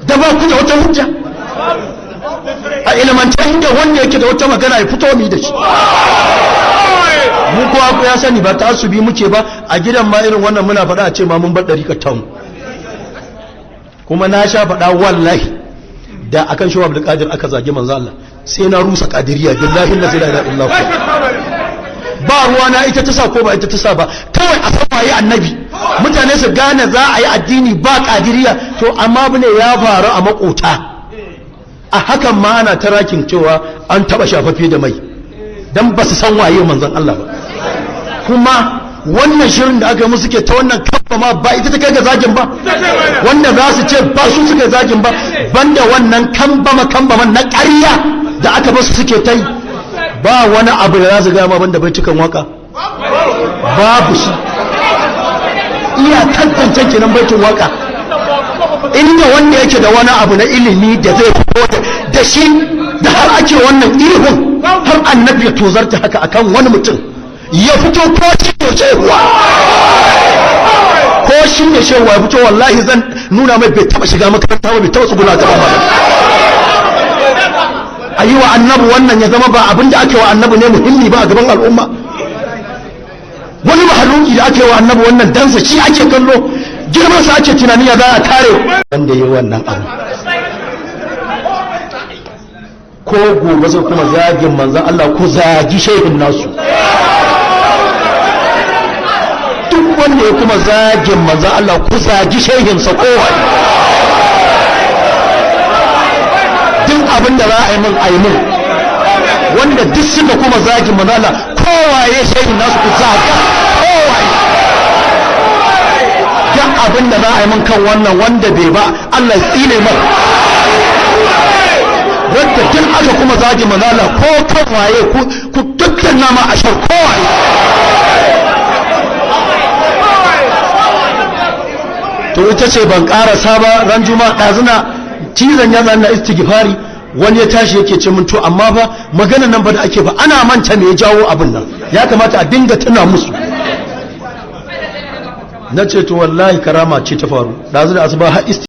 Da ba ku da wata hujja a ilimance, inda wanda yake da wata magana ya fito mi da shi. Mu kowa ku ya sani ba ta asubi muke ba. A gidan ma irin wannan muna faɗa a ce ma mun bar ɗariƙar tamu. Kuma na sha faɗa, wallahi da akan Shehu Abdul Qadir aka zage manzo Allah, sai na rusa Qadiriyya, billahi la ilaha illa huwa. Ba ruwa na ita ta sa ko ba ita ta sa ba, kawai a san waye annabi, mutane su gane za a yi addini ba Qadiriyya. To amma abu ne ya faru a makota, a hakan ma ana tarakin cewa an taba shafaffe da mai, dan ba su san waye manzon Allah ba. Kuma wannan shirin da aka yi musu ke ta wannan kafa ma ba ita ta kai ga zagin ba, wanda za su ce ba su suka zagin ba, banda wannan kambama kambama na ƙarya da aka basu suke ta yi. Ba wani abu da za su gaya ma banda baitukan waka, babu shi. Iya tantance kenan baitin waka. Inda wanda yake da wani abu na ilimi da zai fito da shi, da har ake wannan ihun, har annabi ya tozarta haka akan wani mutum, ya fito. Ko shi ne shehuwa, ko shi ne shehuwa, ya fito. Wallahi zan nuna mai bai taba shiga makaranta ba, bai taba tsuguna ta ba. A yi wa annabi wannan, ya zama ba abin da ake wa annabi ne muhimmi ba a gaban al'umma. Wani mahaluki da ake wa annabi wannan dansa shi ake kallo, girman sa ake tunani ya za a kare. Wanda yi wannan abu, ko gobe sai kuma zagin manzan Allah, ku zagi shehin nasu. Duk wanda ya kuma zagin manzan Allah, ku zagi shehinsa kowa. Duk abin da za a yi min, a yi min. Wanda duk suka kuma zagin manzan Allah, kowaye shehin nasu, ku zaga kowaye. Duk abin da za a yi min kan wannan, wanda bai ba, Allah ya tsine mara. Wadda duk aka kuma zagi manzala, ko kan waye, ku dukkan nama a shar kowaye. To ita ce ban karasa ba. Ran juma'a ɗazuna cizon ya zanna istighfari, wani ya tashi yake ce mun, to amma fa magana nan ba da ake ba, ana manta me ya jawo abin nan, ya kamata a dinga tuna musu. Na ce to wallahi karama ce ta faru ɗazu da asuba har